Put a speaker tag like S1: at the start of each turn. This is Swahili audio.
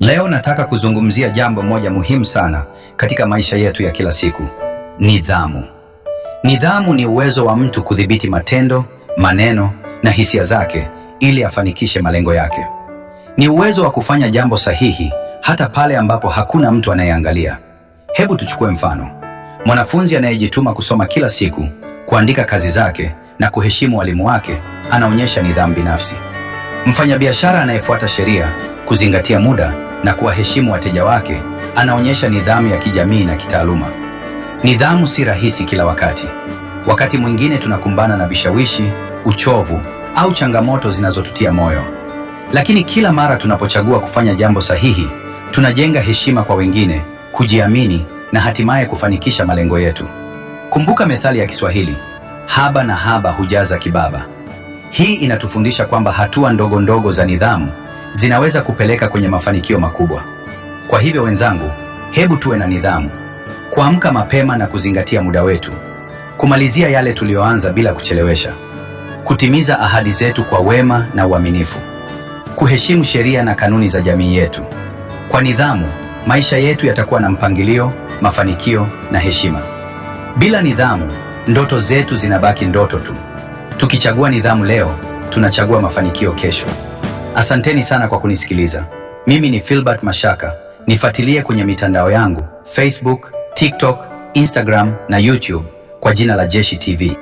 S1: Leo nataka kuzungumzia jambo moja muhimu sana katika maisha yetu ya kila siku: nidhamu. Nidhamu ni uwezo wa mtu kudhibiti matendo, maneno na hisia zake ili afanikishe malengo yake. Ni uwezo wa kufanya jambo sahihi hata pale ambapo hakuna mtu anayeangalia. Hebu tuchukue mfano. Mwanafunzi anayejituma kusoma kila siku, kuandika kazi zake na kuheshimu walimu wake, anaonyesha nidhamu binafsi. Mfanyabiashara anayefuata sheria, kuzingatia muda na kuwaheshimu wateja wake, anaonyesha nidhamu ya kijamii na kitaaluma. Nidhamu si rahisi kila wakati. Wakati mwingine tunakumbana na vishawishi, uchovu au changamoto zinazotutia moyo. Lakini kila mara tunapochagua kufanya jambo sahihi, tunajenga heshima kwa wengine, kujiamini na hatimaye kufanikisha malengo yetu. Kumbuka methali ya Kiswahili, haba na haba hujaza kibaba. Hii inatufundisha kwamba hatua ndogo ndogo za nidhamu zinaweza kupeleka kwenye mafanikio makubwa. Kwa hivyo wenzangu, hebu tuwe na nidhamu, kuamka mapema na kuzingatia muda wetu, kumalizia yale tuliyoanza bila kuchelewesha, kutimiza ahadi zetu kwa wema na uaminifu, kuheshimu sheria na kanuni za jamii yetu. Kwa nidhamu, maisha yetu yatakuwa na mpangilio, mafanikio na heshima. Bila nidhamu, ndoto zetu zinabaki ndoto tu. Tukichagua nidhamu leo, tunachagua mafanikio kesho. Asanteni sana kwa kunisikiliza. Mimi ni Philbert Mashaka. Nifuatilie kwenye mitandao yangu Facebook, TikTok, Instagram na YouTube kwa jina la Jeshi TV.